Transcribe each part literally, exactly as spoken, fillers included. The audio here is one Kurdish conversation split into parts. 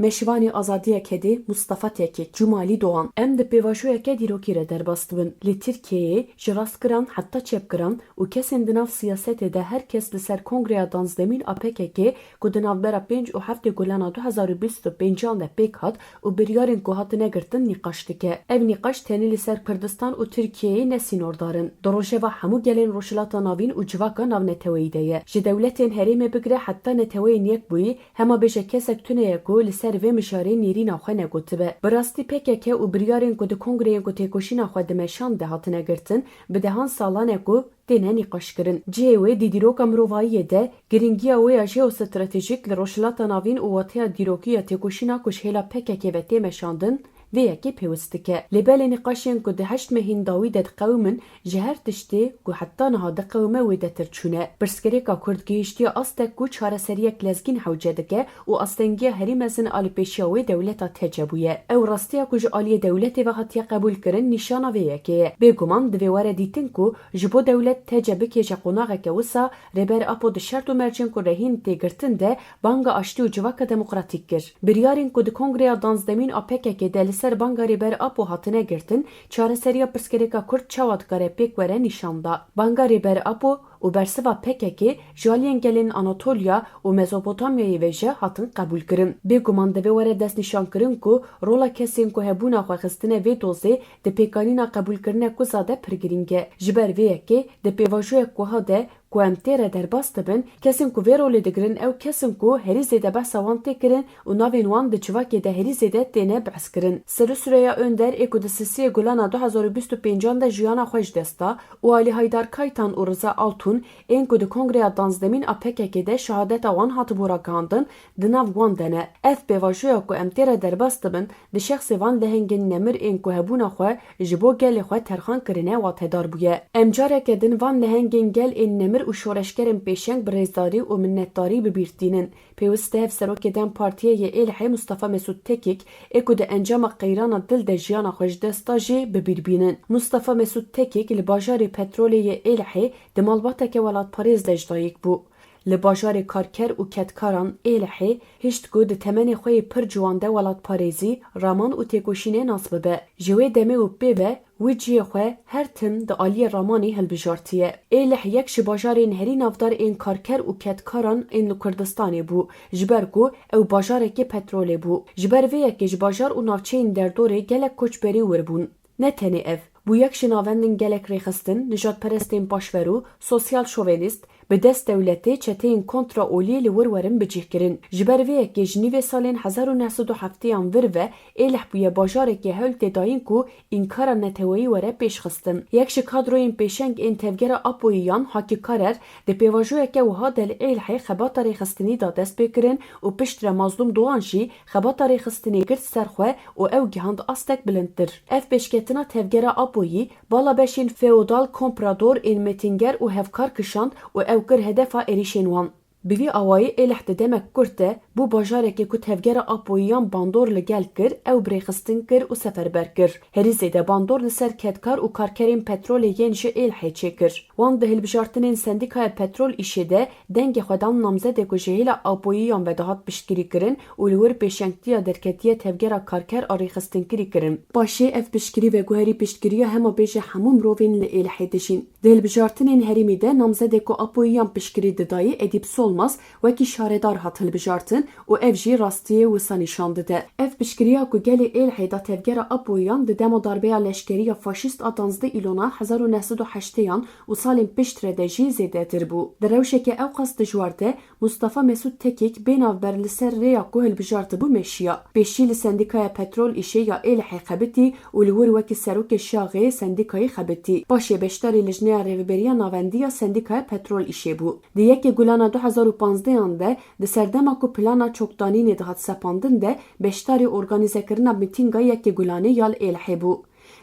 Meşivanê Azadiya Kedê Mustafa Tekîk, Cumalî Doğan. Em di pêvajoyeke dîrokî re derbas dibin. Li Tirkiyeyê ji rastgiran heta çepgiran û kesên di nav siyasetê de her kes li ser kongreya danzdemîn a P K K ku di navbera pênc û heftê Gulana du hezar û bîst û pêncan de pêk hat û biryarên ku hatine girtin nîqaş dike. Ev nîqaş tenê li ser Kurdistan û Tirkiyeyê ne sînordar in. Di rojeva hemû gelên Rojhilata Navîn û civaka navneteweyî de ye. Ji dewletên herêmê bigire heta Neteweyên Yekbûyî, hema bêje kesek tune ye ku li ser vê mijarê nêrîna xwe negotibe. Bi rastî P K K û biryarên ku di kongreyên ku têkoşîna xwe dimeşand de hatine girtin, bi dehan salan e ku têne nîqaşkirin. Cihê wê di dîroka mirovayiyê de girîngiya wê ya jeostratejîk li Rojhilata Navîn û wateya dîrokî ya têkoşîna ku ji hêla P K K ve tê meşandin, vê yekê pêwist dike. Lê belê nîqaşên ku di heşt mehên dawî de diqewimin, ji her tiştê ku heta niha diqewime wêdetir çûne. Pirsgirêka Kurd gihiştiye astek ku çareseriyek lezgîn hewce dike û astengiya herî mezin a li pêşiya wê dewleta T C bûye. Ew rastiya ku ji aliyê dewletê ve hatiye qebûlkirin nîşana vê yekê ye. Bêguman divê were dîtin ku ji bo dewlet T C bikêje qonaxeke wisa, Rêber Apo di şert û mercên ku rehîn tê girtin de banga aştî û civaka demokratîk kir. Biryarên ku di Kongreya danzdemîn a P K K de li ser banga Rêber Apo hatine girtin, çareseriya pirsgirêka Kurd çawa dikare pêk were nîşan da. Banga Rêber Apo û bersiva P K K ji aliyên gelên Anatolya û Mezopotamyayê ve jî hatin qebûlkirin. Bêguman divê were destnîşankirin ku rola kesên ku hebûna xwe xistine vê dozê di pêkanîna qebûlkirine ku zade pir girîng e. Ji ber vê yekê di pêvajoyek wiha de ku em tê re derbas dibin, kesên ku vê rolê digirin ew kes in ku herî zêde behsa wan tê kirin û navên wan di civakê de herî zêde têne behskirin. Sirû Süreyya Önder ê ku di sisiyê Gulana du hezar û bîst û pêncan de jiyana xwe ji dest da û Alî Haydar Kaytan û Riza Altun ên ku di Kongreya danzdemîn a P K K de şehadeta wan hatibû ragihandin, di nav wan de ne. Ev pêvajoya ku em tê re derbas dibin, di şexsê van lehengên nemir ên ku hebûna xwe ji bo gelê xwe terxan kirine watedar bûye. Em careke din van lehengên gel ên nemir û şoreşgerên pêşeng bi rêzdarî û minnetdarî bi bîr tînin. Pêwist e hevserokê dem Partiyê yê Êlihê Mustafa Mesûd Tekîk ê ku di encama qeyrana dil de jiyana xwe ji dest da jî bi bîr bînin. Mustafa Mesûd Tekîk li bajarê petrolê yê Êlihê di malbateke welatparêz de ji dayik bû. Li bajarê karker û kedkaran Êlihê hişt ku di temenê xwe yê pir ciwan de welatparêzî, raman û têkoşînê nas bibe. Ji wê demê û pê ve wî cihê xwe her tim di aliyê ramanî hilbijartiye. Êlih yek ji bajarên herî navdar ên karker û kedkaran ên li Kurdistanê bû, ji ber ku ew bajarekê petrolê bû. Ji ber vê yekê ji bajar û navçeyên derdorê gelek koçberî wir bûn. Ne tenê ev, bû yek ji navendên gelek rêxistin, nijadperestên paşverû, sosyal şovenîst, bi dest dewletê çeteyên kontra olî li wir werin bicihkirin. Ji ber vê yekê ji nîvê salên hezar û neh sed û heftêyan vir ve Êlih bûye bajarekê hewl tê dayîn ku înkara neteweyî were pêşxistin. Yek ji kadroyên pêşeng ên tevgera Apoyî yan Hakî Karer di pêvajoyeke wiha de li Êlihê xebata rêxistinî da destpêkirin û piştre Mazlûm Doğan jî xebata rêxistinê girt ser xwe û ew gihand astek bilindtir. Ev pêşketina tevgera Apoyî bala beşên feodal komprador ên mêtinger û hevkar kişand û ew kir hedefa êrîşên wan. Bi vî awayî Êlih di demek kurt de bû bajarekê ku tevgera Apoyiyan bandor li gel kir, ew bi rêxistin kir û seferber kir. Herî zêde bandor li ser kedkar û karkerên petrolê yên ji Êlihê çêkir. Wan di hilbijartinên Sendîkaya Petrol Îşê de dengê xwe dan namzedê ku ji hêla Apoyiyan ve dihat piştgirî kirin û li wir pêşengtiya derketiye tevgera karker a rêxistinkirî kirin. Paşê ev piştgirî veguherî piştgiriya hema bêje hemû mirovên li Êlihê dijîn. Di hilbijartinên herêmî de namzedê ku Apoyiyan piştgirî didayê Edîp Solmaz wekî şaredar hat hilbijartin û ev jî rastiyê wisa nîşan dide. Ev piştgiriya ku gelê Êlihê da tevgera Apoyiyan di dema darbeya leşkerî ya faşîst a danzdeh Îlona hezar û neh sed û heştêyan û salên piştre de jî zêdetir bû. Di rewşeke ewqas dijwar de Mustafa Mesûd Tekîk bê navber li ser rêya ku hilbijartibû meşiya. Pêşî li Sendîkaya Petrol Îşê ya Êlihê xebitî û li wir wekî serokê şaxê sendîkayî xebitî. Paşê beşdarî Lijneya Rêveberiya Navendî ya Sendîkaya Petrol Îşê bû. Di yekê Gulana du hezar û panzdeh an de, di serdema ku plana çokdanînê dihat sepandin de, beşdarî organîzekirina mitînga yekê Gulanê ya li Êlihê bû.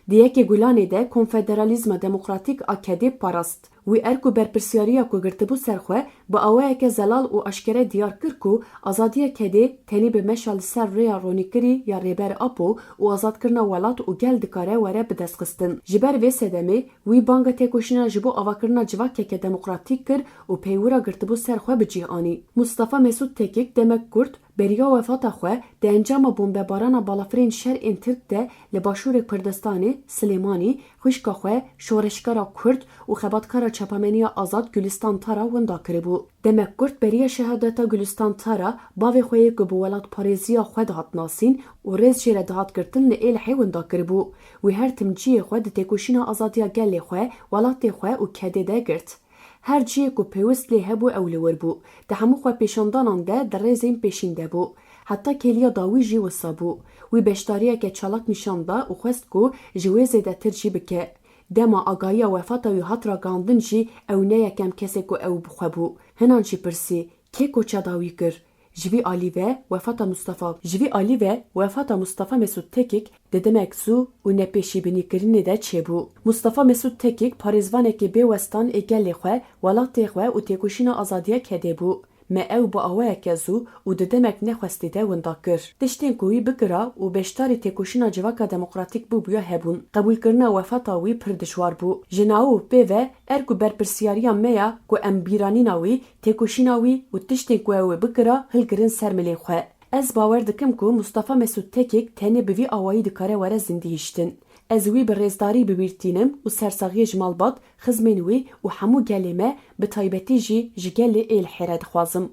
Di yekê Gulanê de Konfederalîzma Demokratîk a Kedê parast. Wî erk û berpirsiyariya ku girtibû ser xwe, bi awayeke zelal û aşkere diyar kir ku azadiya Kedê tenê bi meşa li ser rêya ronîkirî ya Rêber Apo û azadkirina welat û gel dikare were bidestxistin. Ji ber vê sedemê, wî banga têkoşîna ji bo avakirina civakeke demokratîk kir û peywira girtibû ser xwe bi cih anî. Mustafa Mesûd Tekîk demek kurt Beriya wefata xwe di encama bombebarana balafirên şer ên Tirk de li Başûrê Kurdistanê, Silêmanî, xwişka xwe, şoreşgera Kurd û xebatkara çapemeniya azad Gulistan Tara winda kiribû. Demek kurt beriya şehadeta Gulistan Tara, bavê xwe yê ku bi welatparêziya xwe dihat nasîn û rêz jê re dihat girtin, li Êlihê winda kiribû. Wî her tim cihê xwe di têkoşîna azadiya gelê xwe, welatê xwe û kedê de girt. Her cihê ku pêwist lê hebû ew li wir bû. Di hemû xwepêşandanan de di rêzên pêşîn de bû. Heta kêliya dawî jî wisa bû. Wî beşdariyeke çalak nîşan da û xwest ku ji wê zêdetir jî bike. Dema agahiya wefata wî hat ragihandin jî ew ne yekem kesê ku ew bi xwe bû. Hinan jî pirsî, kê koça dawî kir? Ji vî alî ve wefata Mustafa, ji vî alî ve wefata Mustafa Mesûd Tekik di demek zû û ne pêşîbînîkirinê de çêbû. Mustafa Mesûd Tekik parêzvanekî bê westan ê gelê xwe, welatê xwe û têkoşîna azadiya kedê bû. Me ew bi awayeke zû û di demek nexwestî de winda kir. Tiştên ku wî bikira û beşdarî têkoşîna Civaka Demokratîk bûbûya hebûn. Qebûlkirina wefata wî pir dijwar bû. Ji nawo pê ve, er ku berpirsiyariya me ya ku em bîranîna wî, têkoşîna wî û tiştên ku ew ê bikira hilgirin ser milên xwe. Ez bawer dikim ku Mustafa Mesûd Tekik tenê bi vî awayî dikare were zindîhiştin. Ez wî bi rêzdarî bi bîr tînim û sersaxiyê ji malbat, xizmên wî û hemû gelê me, bi taybetî jî ji gelê Êlihê re dixwazim.